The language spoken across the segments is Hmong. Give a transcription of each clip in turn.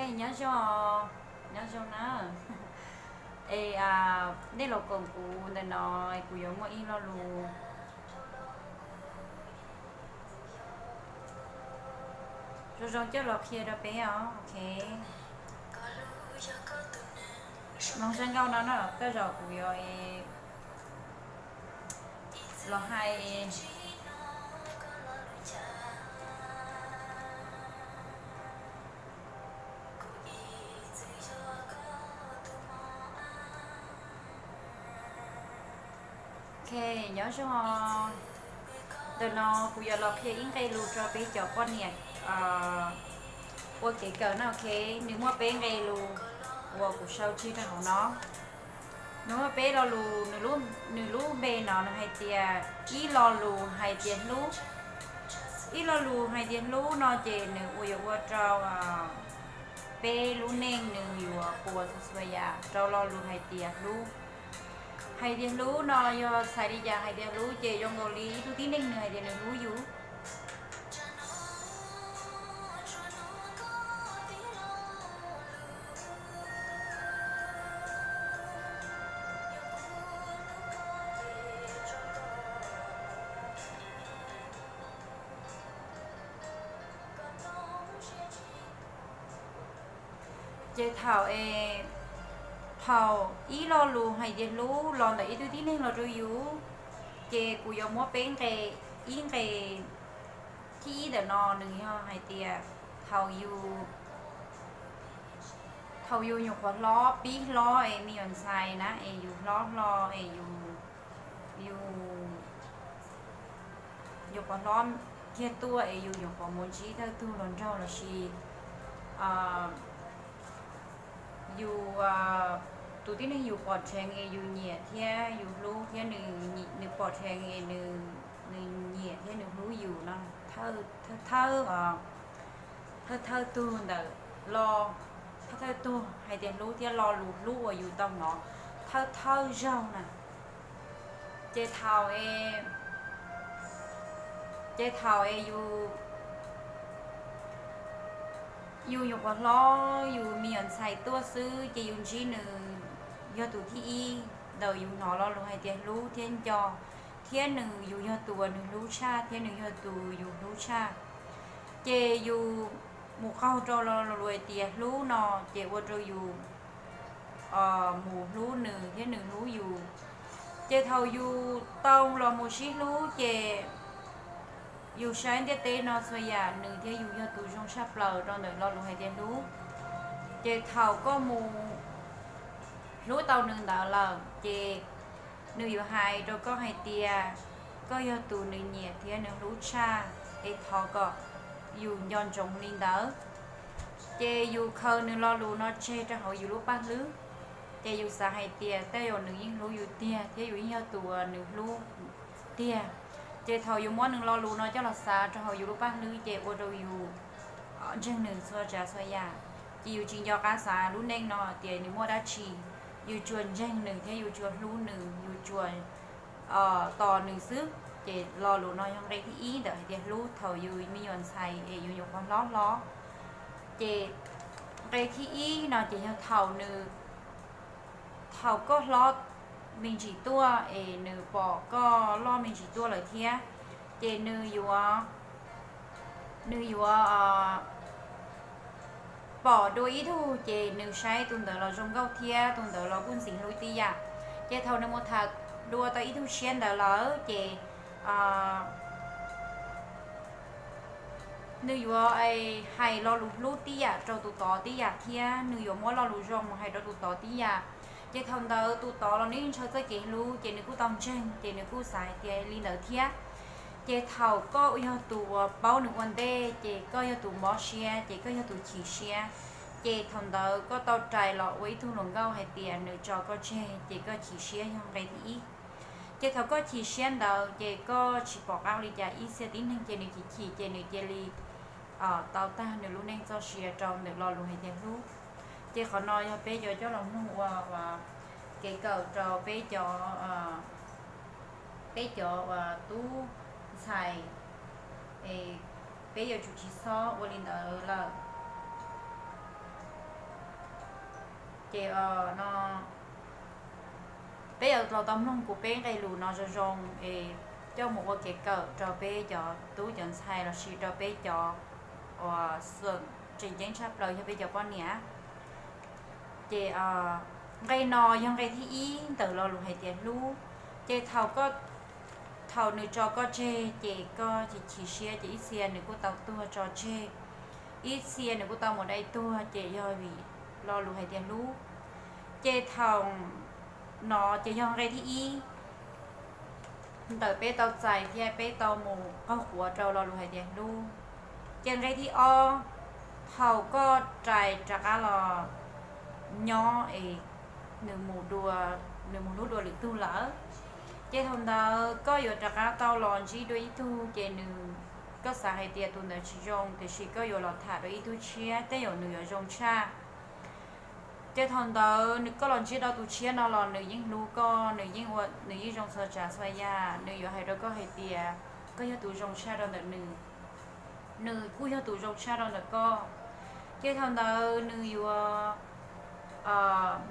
Nyob zoo, nyob zoo na. Es nej los koom kuv ntawm no, kuv yuav muaj ib lo lus zoo zoo coj los qhia rau peb os, ok. Mloog zaj nkauj no na, tej zaum kuv yuav los hais. Ok, nyob zoo. Ntawm no kuv yuav los qhia ib nqe lus rau peb cov poj niam ua kev kawm na, ok. Nws muaj peb nqe lus uas kuv sau tseg rau hauv no. Nws muaj peb lo lus, nws lub npe no nws hais tias, ib lo lus hais tias hlub. Ib lo lus hais tias hlub no ces nws ua yuav ua rau peb lub neej nws yuav puas txhua txhua yam rau lo lus hais tias hlub. Hais tias hlub no yog txhais li cas? Hais tias hlub ces zoo nkaus li ib tug tib neeg nws hais tias nws hlub yus. Ces thaum es, thaum ib lo lus hais tias hlub los ntawm ib tug tib neeg los rau yus, ces kuv yuav muab peb nqe, ib nqe thib ib ntawm no nws yog hais tias thaum yus, thaum yus nyuam qhuav hlob pib hlob es me nyuam ntxhais na es yus hlob hlo es yus, yus nyuam qhuav hlob kiag tuaj es yus nyuam qhuav mus ntsib thawj tug hluas nraug lossis yus tus tib neeg yus pom dheev es yus nyiam thiab yus hlub thiab nws, nws pom dheev es nws nyiam thiab nws hlub yus no, thawj thawj, thawj thawj tug ntawm lo, thawj thawj tug hais tias hlub thiab lo lus hlub uas yus tau hnov thawj thawj zaug na. Ces thaum es, ces thaum es yus, yus nyuam qhuav hlob, yus me nyuam ntxhais tuaj xwb ces yus ntsib nws yog tus thib ib ntawm yus hnov lo lus hais tias hlub thiab nco, thiab nws, yus yog tus uas nws hlub tshaj thiab nws yog tus yus hlub tshaj. Ces yus mus qaug rau lo lus hais tias hlub no ces ua rau yus mus hlub nws thiab nws hlub yus. Ces thaum yus tau los mus sib hlub ces yus saib ntiaj teb no txhua yam nws thiab yus yog tus zoo tshaj plaws rau ntawm lo lus hais tias hlub. Ces thaum koj mus hlub tau nws ntawd lawm ces nws yuav hais rau koj hais tias koj yog tus nws nyiam thiab nws hlub tshaj, es thov kom yus nco ntsoov li ntawd. Ces yus khaws nws lo lus no tseg rau hauv yus lub paj hlwb, ces yus xav hais tias tej zaum nws yeej hlub yus tiag thiab yus yeej yog tus uas nws hlub tiag. Ces thaum yus muab nws lo lus no coj los xav rau hauv yus lub paj hlwb ces ua rau yus ntseeg nws txhua tsav txhua yam. Ces yus tsis nco qab xav lub neej no tias nws muaj dab tsi, yus tsuas ntseeg nws thiab yus tsuas hlub nws, yus tsuas tos nws xwb. Ces lo lus no yog nqe thib ib ntawm hais tias hlub thaum yus me nyuam ntxhais es yus nyuam qhuav hlob hlob. Ces nqe thib ib no ces yog thaum nws, thaum koj hlob me ntsis tuaj es nws pom koj loj me ntsis tuaj lawm thiab, ces nws yuav, nws yuav pom dua ib tug ces nws saib tus ntawd los zoo nkauj thiab tus ntawd los kuj ntxim hlub tib yam. Ces thaum nws mus tham dua tau ib tug tshiab ntawd lawm ces nws yuav hais lo lus hlub tib yam rau tus tod tib yam thiab nws yuav muab lo lus zoo mus hais rau tus tod tib yam. Ces thaum ntawd tus tod los nws ntshaw txoj kev hlub ces nws kuj tau ntseeg ces nws kuj xav hais tias li ntawd thiab. Ces thaum koj yog tus uas paub nws ua ntej ces koj yog tus mob siab ces koj yog tus chim siab. Ces thaum ntawd koj tau rais los ua ib tug hluas nkauj hais tias nws tso koj tseg ces koj chim siab yog nqe thib ib. Ces thaum koj chim siab ntawd ces koj tsis pom qab ua li cas, ib txhia tib neeg ces nws chim chim ces nws cia li tau tag nws lub neej txoj sia rau ntawm lo lus hais tias hlub. Ces qhov no yog peb cov coj los mloog ua kev kawm rau peb cov, peb cov uas tub ntxhais, peb yuav tsum tsis txhob ua li ntawd lawm. Ces no peb yuav los tau mloog kuv peb nqe lus no zoo zoo es coj mus ua kev kawm rau peb cov tub cov ntxhais lossis rau peb cov uas xeem tseem ceeb tshaj plaws yog peb cov poj niam. Ces nqe no yog nqe thib ib ntawm lo lus hais tias hlub. Ces thaum nws tso koj tseg ces koj chim chim siab ces ib txhia nws kuj tau tuag tso tseg, ib txhia nws kuj tau mus dai tuag ces yog vim lo lus hais tias hlub. Ces thaum no ces yog nqe thib ib ntawm peb tau txais thiab peb tau mus qaug quav rau lo lus hais tias hlub. Ces nqe thib ob, thaum koj rais rov qab los nyob es nws mus dua, nws mus hlub dua lwm tug lawm, ces thaum ntawd koj yuav rov qab tau los ntsib dua ib tug ces nws, koj xav hais tias tus ntawd tsis zoo tiam sis koj yuav los tham dua ib tug tshiab tej zaum nws yuav zoo tshaj. Ces thaum ntawd nws, koj los ntsib rau tus tshiab no los nws yeej hlub koj, nws yeej ua, nws yeej zoo txhua tsav txhua yam, nws yuav hais rau koj hais tias koj yog tus zoo tshaj rau ntawm nws, nws kuj yog tus zoo tshaj rau ntawm koj. Ces thaum ntawd nws yuav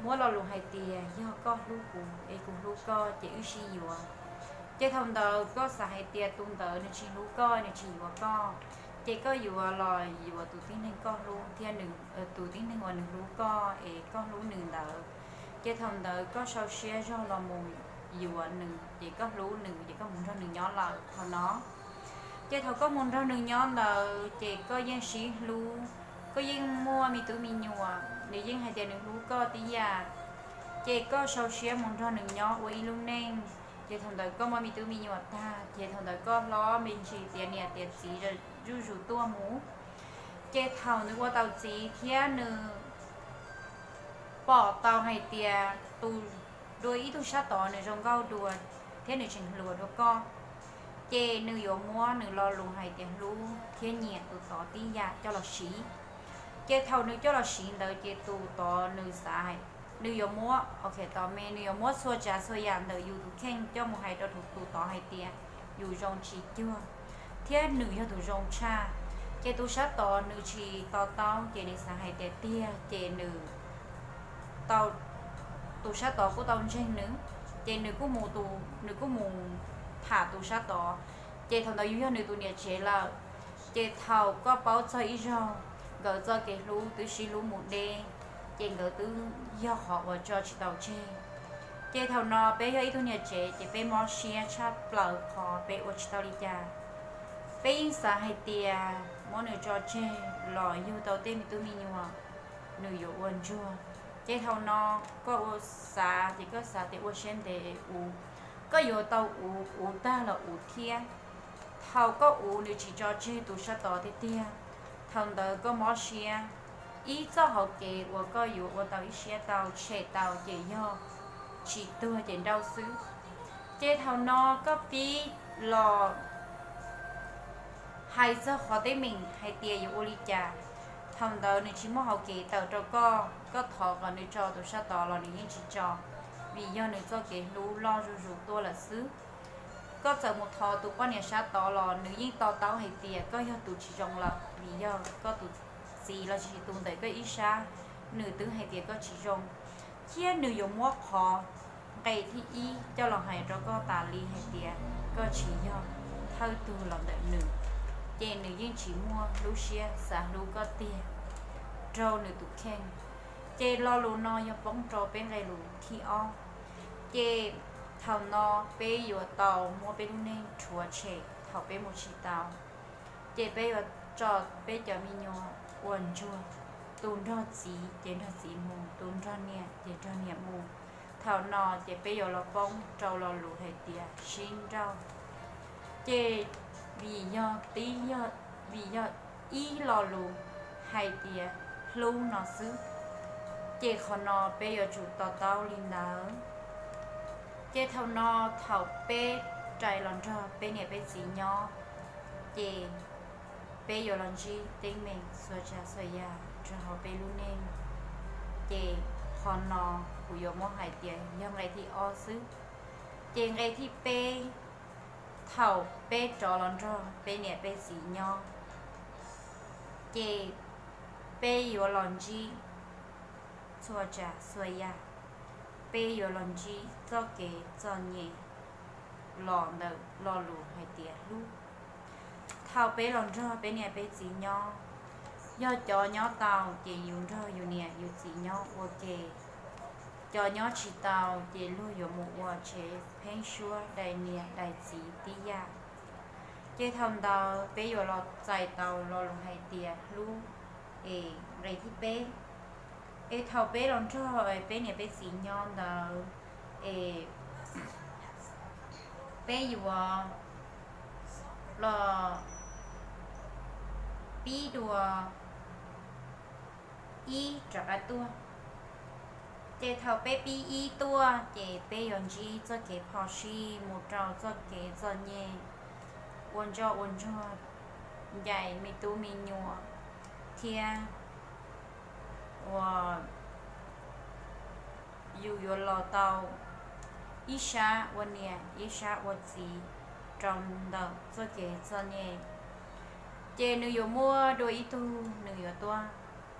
muab lo lus hais tias yog koj hlub kuv es kuv hlub koj ces wb sib yuav. Ces thaum ntawd koj xav hais tias tus ntawd nws tsis hlub koj, nws tsis yuav koj, ces koj yuav los yuav tus tib neeg koj hlub thiab nws, tus tib neeg uas nws hlub koj es koj hlub nws ntawd. Ces thaum ntawd koj sau siab zog los mus yuav nws ces koj hlub nws ces koj mus nrog nws nyob lawm qhov no. Ces thaum koj mus nrog nws nyob ntawd ces koj yeej sib hlub, koj yeej muaj me tub me nyuam, nws yeej hais tias nws hlub koj tib yam. Ces koj sau siab mus nrog nws nyob ua ib lub neej, ces thaum ntawd koj muaj me tub me nyuam tag ces thaum ntawd koj hlob me ntsis tiav niam tiav txiv zuj zus tuaj mus. Ces thaum nws ua tau txiv thiab nws pom tau hais tias tus, dua ib tug sab tod nws zoo nkauj dua thiab nws tseem hluas dua koj, ces nws yuav muab nws lo lus hais tias hlub thiab nyiam tus tod tib yam coj los siv. Ces thaum nws coj los siv ntawd ces tus tod nws xav, nws yuav muab, ok, tod me nws yuav muab txhua tsav txhua yam ntawm yus tus kheej coj mus hais rau tus tod hais tias yus zoo tsis cuag thiab nws yog tus zoo tshaj. Ces tus sab tod nws tsis to taub ces nws xav hais tias tiag ces nws tau, tus sab tod kuj tau ntseeg nws, ces nws kuj mus, nws kuj mus tham tus sab tod. Ces thaum ntawd yus yog nws tus niam tsev lawm. Ces thaum koj paub txog ib zaug, nkawd txoj kev hlub twb sib hlub mus deb, ces nkawd twb yog qhov uas tso tsis tau tseg. Ces thaum no peb yog ib tug niam tsev ces peb mob siab tshaj plaws qhov peb ua tsis tau li cas. Peb yeej xav hais tias muab nws tso tseg los yug tau tej me tub me nyuam, nws yuav ua ntsuag. Ces thaum no koj ua, xav ces koj xav tias ua siab ntev uv, koj yuav tau uv, uv tag los uv thiab. Thaum koj uv nws tsis tso tseg tus sab tod tiag tiag, thaum ntawd koj mob siab. Ib txoj hauv kev uas koj yuav ua tau ib siab tau tshem tau ces yog tsis tuag ces nrauj xwb. Ces thaum no koj pib los hais txog qhov teeb meem hais tias yuav ua li cas. Thaum ntawd nws tsis muaj hauv kev tawm rau koj, koj thov kom nws tso tus sab tod los nws yeej tsis tso, vim yog nws txoj kev hlub loj zuj zus tuaj lawm xwb. Koj txawm mus thov tus poj niam sab tod los nws yeej to taub hais tias koj yog tus tsis zoo lawm, vim yog koj tus txiv los sis tus ntawm koj ib sab, nws twb hais tias koj tsis zoo, thiab nws yuav muab qhov nqe thib ib coj los hais rau koj tas li hais tias koj tsis yog thawj tug los ntawm nws, ces nws yeej tsis muaj lub siab xav hlub koj tiag rau nws tus kheej. Ces lo lus no yog poob rau peb nqe lus thib ob. Ces thaum no peb yuav tau muab peb lub neej rhuav tshem thaum peb mus tsis tau. Ces peb yuav tso peb cov me nyuam ua ntsuag, tus nrog txiv ces nrog txiv mus, tus nrog niam ces nrog niam mus. Thaum no ces peb yuav los poob rau lo lus hais tias sib nrauj. Ces vim yog tib, vim yog ib lo lus hais tias hlub no xwb, ces qhov no peb yuav tsum to taub li ntawd. Ces thaum no thaum peb rais los nrog peb niam peb txiv nyob, ces peb yuav los ntsib teeb meem txhua tsav txhua yam rau hauv peb lub neej. Ces qhov no kuv yuav muab hais tias yog nqe thib ob xwb. Ces nqe thib peb, thaum peb rov los nrog peb niam peb txiv nyob, ces peb yuav los ntsib txhua tsav txhua yam, peb yuav los ntsib txoj kev txom nyem los ntawm lo lus hais tias hlub. Thaum peb los nrog peb niam peb txiv nyob, yog cov nyob tau ces yus nrog yus niam yus txiv nyob ua ke, cov nyob tsis tau ces luag yuav mus ua tsev pheeb suab daim niam daim txiv tib yam. Ces thaum ntawd peb yuav los txais tau lo lus hais tias hlub es nqe thib peb. Es thaum peb los nrog peb niam peb txiv nyob ntawd, es peb yuav los pib dua ib rov qab tuaj. Ces thaum peb pib ib tuaj ces peb yuav ntsib txoj kev phom sij mus rau txoj kev txom nyem, ua ntsoj ua ntsuag, ncaim me tub me nyuam, thiab ua yus yuav los tau ib sab ua niam ib sab ua txiv rau ntawm txoj kev txom nyem. Ces nws yuav muaj dua ib tug nws yuav tuaj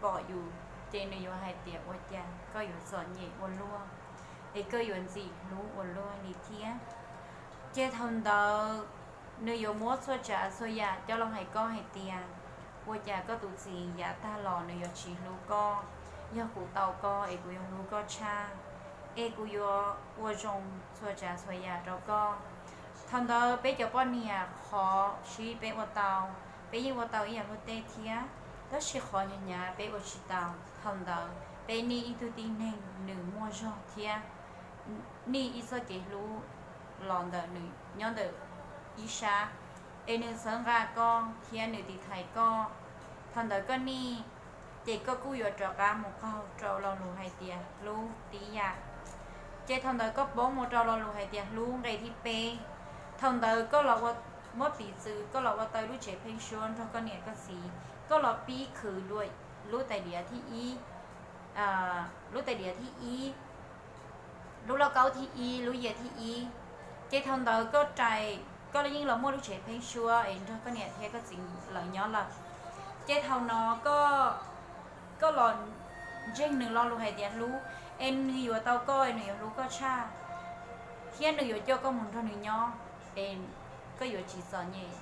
pom yus, ces nws yuav hais tias ua cas koj yuav txom nyem ua luaj, es koj yuav ntxim hlub ua luaj li thiab. Ces thaum ntawd nws yuav muab txhua tsav txhua yam coj los hais koj hais tias ua cas koj tus txiv yav tag los nws yuav tsis hlub koj, yog kuv tau koj es kuv yuav hlub koj tshaj, es kuv yuav ua zoo txhua tsav txhua yam rau koj. Thaum ntawd peb cov poj niam qhov sib peb ua tau, peb yeej ua tau ib yam luag tej thiab, tab sis qhov hnyav hnyav peb ua tsis tau. Thaum ntawd peb nij ib tug tib neeg nws muaj zog thiab nij ib txoj kev hlub los ntawm nws nyob ntawm ib sab, es nws txhawb nqa koj thiab nws tiv thaiv koj. Thaum ntawd koj nij, ces koj kuj yuav rov qab mus qaug rau lo lus hais tias hlub tib yam. Ces thaum ntawd koj poob mus rau lo lus hais tias hlub nqe thib peb. Thaum ntawd koj los ua, muab piv txwv koj los ua tau lub tsev pheeb suab nrog koj niam koj txiv, koj los pib khwv dua lub tais diav thib ib, lub tais diav thib ib, lub lauj kaub thib ib, lub yias thib ib. Ces thaum ntawd koj rais, koj yeej los muaj lub tsev pheeb suab es nrog koj niam thiab koj txiv lawv nyob lawm. Ces thaum no koj los ntseeg nws lo lus hais tias hlub, es nws yuav tau koj es nws yuav hlub koj tshaj, thiab nws yuav coj koj mus nrog nws nyob, es koj yuav tsis txom nyem,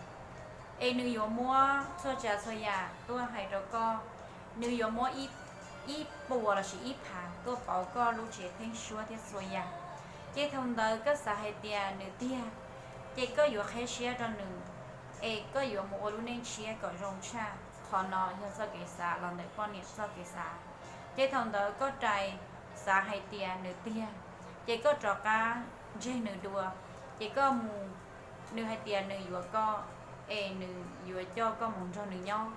es nws yuav muab txhua tsav txhua yam tuaj hais rau koj. Nws yuav muab ib puas lossis ib phav tuaj pauv koj lub tsev pheeb suab thiab txhua yam. Ces thaum ntawd koj xav hais tias nws tiag, ces koj yuav qheb siab rau nws, es koj yuav mus ua lub neej tshiab kom zoo tshaj. Qhov no yog txoj kev xav los ntawm poj niam txoj kev xav. Ces thaum ntawd koj rais xav hais tias nws tiag, ces koj rov qab ntseeg nws dua, ces koj mus, nws hais tias nws yuav koj, es nws yuav coj koj mus nrog nws nyob.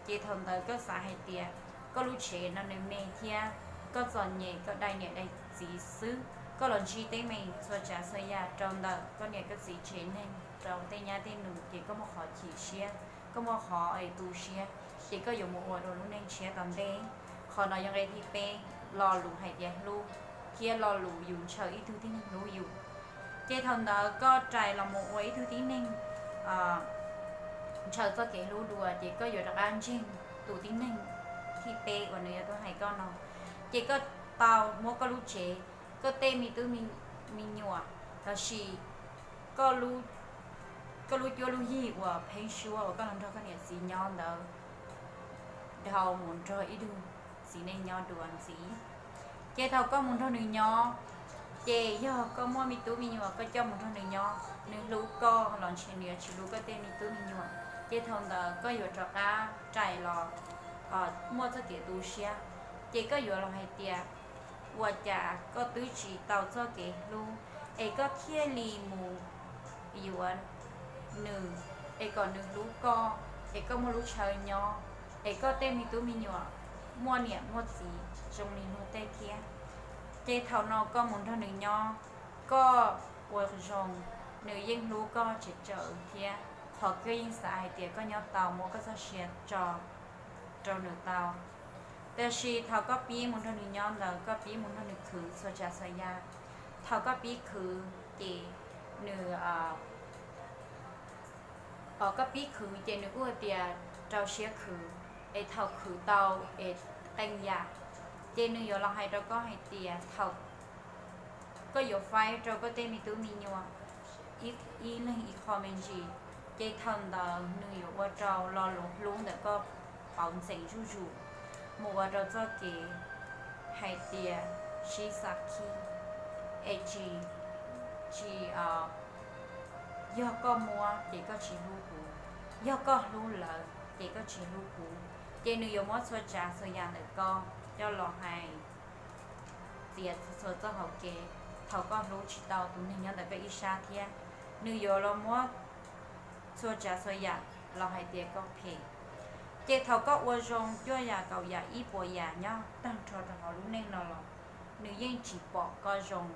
Ces thaum ntawd koj xav hais tias koj lub tsev no nws me thiab koj txom nyem koj dai niam dai txiv xwb, koj los ntsib teeb meem txhua tsav txhua yam rau ntawm koj niam koj txiv tsev neeg, rau tej nyab tej nus, ces koj muaj qhov chim siab, koj muaj qhov es tu siab, ces koj yuav mus ua dua lub neej tshiab tom ntej. Qhov no yog nqe thib peb, lo lus hais tias hlub, thiab lo lus yus ntshaw ib tug tib neeg hlub yus. Ces thaum ntawd koj rais los mus ua ib tug tib neeg ntshaw txoj kev hlub dua, ces koj yuav rov qab ntseeg tus tib neeg thib peb uas nws yuav tuaj hais koj no. Ces koj tau muab koj lub tsev, koj tej me tub me nyuam, lossis koj lub cuab lub yig uas pheeb suab uas koj los nrog koj niam txiv nyob ntawd dhau mus nrog ib tug txiv neej nyob dua ntxiv. Ces thaum koj mus nrog nws nyob, ces yog koj muaj me tub me nyuam koj coj mus nrog nws nyob, nws hlub koj los ntshe nws yuav tsis hlub koj tej me tub me nyuam. Ces thaum ntawd koj yuav rov qab rais los muaj txoj kev tu siab. Ces koj yuav los hais tias ua cas koj twb tsis tau txoj kev hlub, es koj thiaj li mus yuav nws, es kom nws hlub koj, es koj muaj lub chaw nyob, es koj tej me tub me nyuam muaj niam muaj txiv zoo li luag tej thiab. Ces thaum no koj mus nrog nws nyob, koj ua zoo, nws yeej hlub koj tsis tsawg thiab, qhov koj yeej xav hais tias koj nyob tau muab koj txoj sia tso rau nws tau. Tiam sis thaum koj pib mus nrog nws nyob ntawd, koj pib mus nrog nws khwv txhua tsav txhua yam. Thaum koj pib khwv ces nws, koj pib khwv ces nws kuj tias rau siab khwv, es thaum khwv tau es qee yam Ces nws yuav los hais rau koj hais tias thaum koj yuav faib rau koj tej me tub me nyuam ib leeg ib qho me ntsis, ces thaum ntawd nws yuav ua rau lo lus hlub ntawm koj pauv ntxeev zuj zus mus ua rau txoj kev hais tias sib xav khib, es tsis, tsis, yog koj muab ces koj tsis hlub kuv, yog koj hlub lawv ces koj tsis hlub kuv. Ces nws yuav muab txhua tsav txhua yam ntawm koj coj los hais txiav txhua txoj hauv kev. Thaum koj hlub tsis tau tus neeg nyob ntawm koj ib sab thiab, nws yuav los muab txhua tsav txhua yam los hais tias koj phem. Ces thaum koj ua zoo cuaj yam kaum yam ib puas yam nyob tag nrho rau hauv lub neej no los, nws yeej tsis pom koj zoo.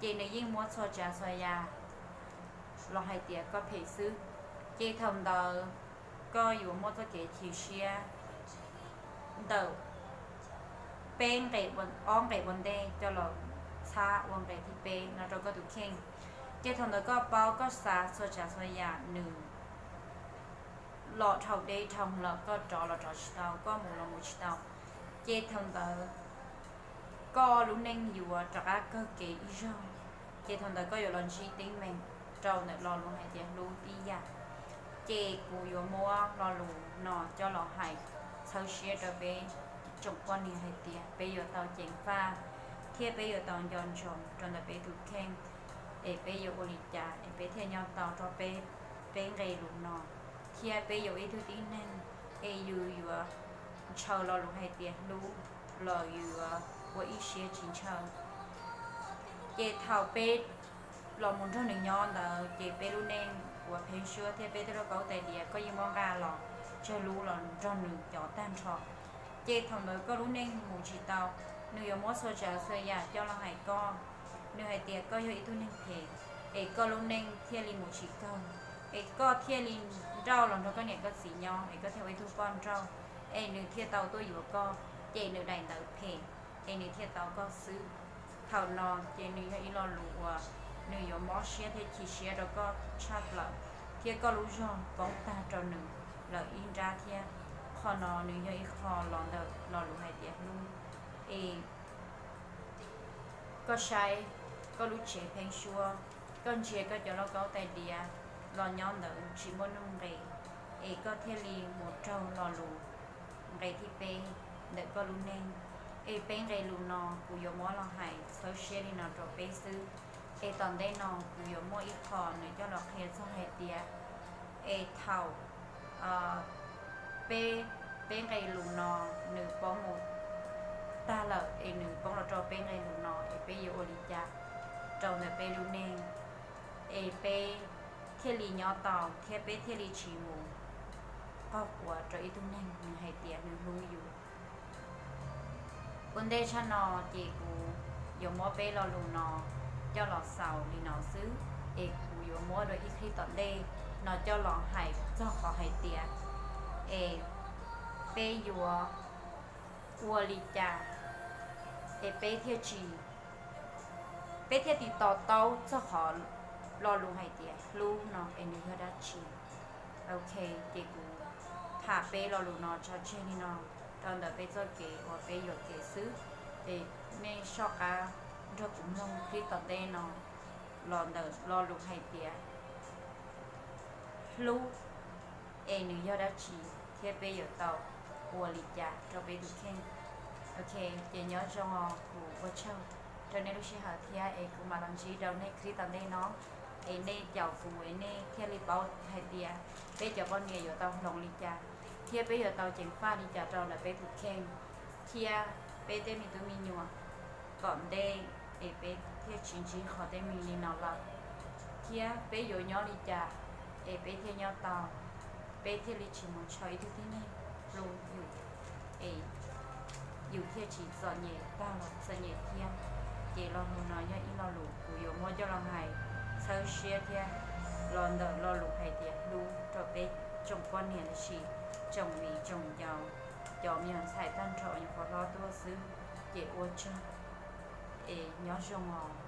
Ces nws yeej muab txhua tsav txhua yam los hais tias koj phem xwb. Ces thaum ntawd koj yuav muab txoj kev chim siab ntawm peb nqe, ob nqe ua ntej coj los txhab ua nqe thib peb no rau koj tus kheej. Ces thaum ntawd koj paub koj xav txhua tsav txhua yam nws los dhau deb dhau lawm, koj rov los rov tsis tau, koj mus los mus tsis tau. Ces thaum ntawd koj lub neej yuav rov qab kawg kev ib zaug. Ces thaum ntawd koj yuav los ntsib teeb meem rau ntawm lo lus hais tias hlub tib yam. Ces kuv yuav muab lo lus no coj los hais txhawb siab rau peb tsoom poj niam hais tias peb yuav tau ceev faj thiab peb yuav tau nco ntsoov rau ntawm peb tus kheej, es peb yuav ua li cas es peb thiaj nyob tau rau peb, peb nqe lus no, thiab peb yuav ib tug tib neeg es yus yuav ntshaw lo lus hais tias hlub los yus yuav ua ib siab tsis ntshaw. Ces thaum peb los mus nrog nws nyob ntawd ces peb lub neej uas pheeb suab thiab peb tej lauj kaub tais diav koj yeej muab nqa los tsawg lub los nrog nws cov tag nrho. Ces thaum ntawd koj lub neej mus tsis tau, nws yuav muab txhua tsav txhua yam coj los hais koj. Nws hais tias koj yog ib tug neeg phem, es koj lub neej thiaj li mus tsis kawg, es koj thiaj li nrauj los nrog koj niam koj txiv nyob, es koj thiaj ua ib tug poj nrauj, es nws thiaj tau tuaj yuav koj, ces nws daim ntawv phem, es nws thiaj tau koj xwb. Thaum no ces nws yog ib lo lus uas nws yuav mob siab thiab chim siab rau koj tshaj plaws, thiab koj lub zog poob tag rau nws lawm ib nrab thiab. Qhov no nws yog ib qho los ntawm lo lus hais tias hlub. Es koj saib koj lub tsev pheeb suab, koj ntsia koj cov lauj kaub tais diav los nyob ntawd tsis muaj nuj nqis, es koj thiaj li mus raug lo lus nqe thib peb ntawm koj lub neej. Es peb nqe lus no kuv yuav muab los hais txhawb siab li no rau peb xwb. Es tom ntej no kuv yuav muaj ib qho nws coj los qhia txog hais tias, es thaum peb, peb nqe lus no nws poob mus tag lawm, es nws poob los rau peb nqe lus no, es peb yuav ua li cas rau ntawm peb lub neej, es peb thiaj li nyob tau thiab peb thiaj li tsis mus qaug quav rau ib tug neeg nws hais tias nws hlub yus. Ua ntej tshaj no ces kuv yuav muab peb lo lus no coj los xaus li no xwb, es kuv yuav muab dua ib clip tom ntej no coj los hais txog qhov hais tias, es peb yuav ua li cas es peb thiaj tsis, peb thiaj tiv to taub txog qhov lo lus hais tias hlub no es nws yog dab tsi. Ok, ces kuv tham peb lo lus no tso tseg li no rau ntawm peb txoj kev uas peb yuam kev xwb. Es nej soj qab nrog kuv mloog clip tom ntej no los ntawm lo lus hais tias hlub es nws yog dab tsi thiab peb yuav tau ua li cas rau peb tus kheej. Ok, ces nyob zoo os, kuv ua tsaug rau nej lub sij hawm thiab es kuv mam los ntsib rau nej clip tom ntej no, es nej caum kuv es nej thiaj li paub hais tias peb cov poj niam yuav tau hloov li cas thiab peb yuav tau ceev faj li cas rau ntawm peb tus kheej thiab peb tej me tub me nyuam tom ntej, es peb thiaj tsis ntsib qhov teeb meem li no lawm, thiab peb yuav nyob li cas es peb thiaj nyob tau, peb thiaj li tsis mus ntshaw ib tug tib neeg hlub yus, es yus thiaj tsis txom nyem tag los txom nyem thiab. Ces lo lus no yog ib lo lus kuv yuav muab coj los hais txhawb siab thiab los ntawm lo lus hais tias hlub rau peb tsoom poj niam los sis tsoom viv tsoom ncaus, cov me nyuam ntxhais tag nrho nyuam qhuav hlob tuaj xwb. Ces ua tsaug es nyob zoo os.